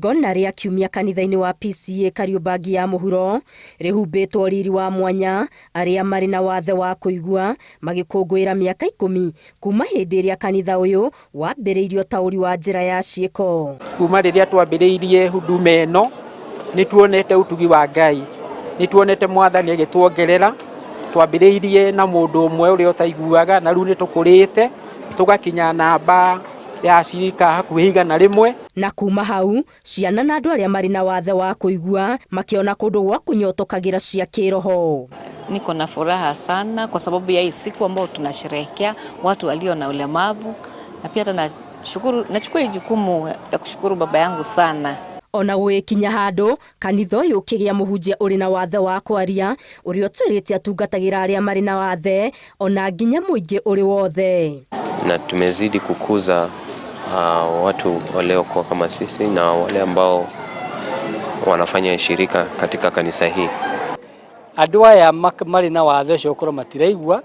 Igongona rĩa kiumia kanitha-inĩ wa PCEA Kariobangi ya Mũhuro rĩhumbĩtwo riri wa mwanya arĩa marĩ na wathe wa kũigua magĩkũngũĩra mĩaka 10 kuma hĩndĩ ĩrĩa kanitha ũyũ wambĩrĩirio taũri wa njĩra ya ciĩko. Kuma rĩrĩa twambĩrĩirie huduma ĩno nĩ tuonete ũtugi wa Ngai, nĩ tuonete Mwathani agĩtuongerera. Twambĩrĩirie na mũndũ ũmwe ũrĩa ũtaiguaga na rĩu nĩ tũkũrĩte tũgakinya namba ya acirika hakuhĩ 100. Na kuma hau ciana na andũ arĩa marĩ na wathe wa kũigua makĩona kũndũ gwa kũnyotokagĩra cia kĩroho. Niko na furaha sana kwa sababu ya hii siku ambayo tunasherehekea watu walio na ulemavu, na pia hata nashukuru, nachukua hii jukumu ya kushukuru baba yangu sana. Ona gũgĩkinya handũ kanitha ũyũ ũkĩgĩa mũhunjia ũrĩ na wathe wa kwaria ũrĩa ũtwĩrĩte atungatagĩra arĩa marĩ na wathe ona nginya mũingĩ ũrĩ wothe. Na tumezidi kukuza watu waliokuwa kama sisi na wale ambao wanafanya shirika katika kanisa hii. Andũ aya marĩ na wathe ũcio gũkorwo matiraigua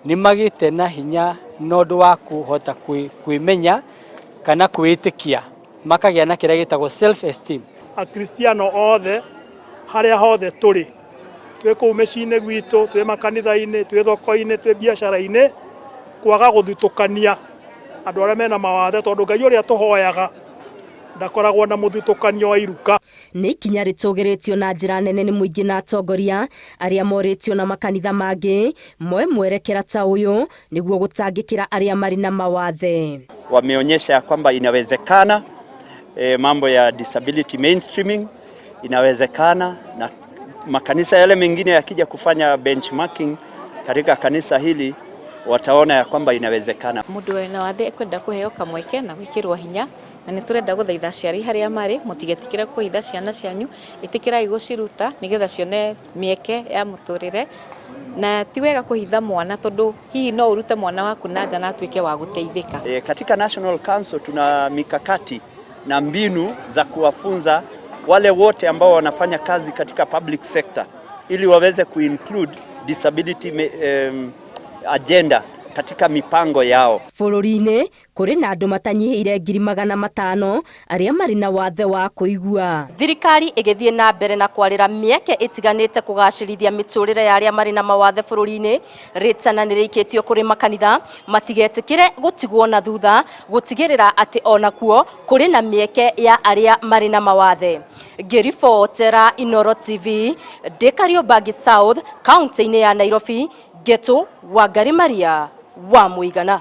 nĩ magĩte na hinya na ũndũ wa kũhota kwĩmenya kana kwĩĩtĩkia, makagĩa na kĩrĩa gĩtagwo self esteem. Akristiano othe harĩa hothe tũrĩ, twĩ kũu mĩciĩ-inĩ gwitũ, twĩ makanitha-inĩ, twĩ thoko-inĩ, twĩ biacara-inĩ, kwaga gũthutũkania andũ arĩa mena mawathe, tondũ Ngai ũrĩa tũhoyaga ndakoragwo na mũthutũkanio wa iruka. Nĩ ikinya rĩtũgĩrĩtio na njĩra nene nĩ mũingĩ na atongoria arĩa morĩtio na makanitha mangĩ moe mwerekera ta ũyũ nĩguo gũtangĩkĩra arĩa marĩ na mawathe. Wameonyesha ya kwamba inawezekana, mambo ya disability mainstreaming inawezekana, na makanisa yale mengine yakija kufanya benchmarking katika kanisa hili wataona ya kwamba inawezekana. Mundu wina wathe ekwenda kuheo kamweke na gwikirwo hinya, na nĩ tũrenda gũthaitha aciari harĩa marĩ mũtigetikĩre kũhitha ciana cianyu, ĩtĩkĩrai gũciruta nĩgetha cione mĩeke ya mũtũrĩre, na ti wega kũhitha mwana tondũ hihi no ũrute mwana waku na nja na atuĩke wa gũteithĩka. Katika National Council tuna mikakati na mbinu za kuwafunza wale wote ambao wanafanya kazi katika public sector ili waweze kuinclude disability agenda katika mipango yao. Bũrũri-inĩ kũrĩ na andũ matanyihĩire 500,000 arĩa marĩ na wathe wa kũigua. Thirikari ĩgĩthiĩ na mbere na kwarĩra mĩeke ĩtiganĩte kũgacĩrithia mĩtũrĩre ya arĩa marĩ na mawathe bũrũri-inĩ. Rĩtana nĩ rĩikĩtio kũrĩ makanitha matigetĩkĩre gũtigwo na thutha gũtigĩrĩra atĩ onakuo kũrĩ na mĩeke ya arĩa marĩ na mawathe. Ngĩribotera Inooro TV ndĩ Kariobangi South, kaunti-inĩ ya Nairobi, Ngetu Wangari Maria wa Mũigana.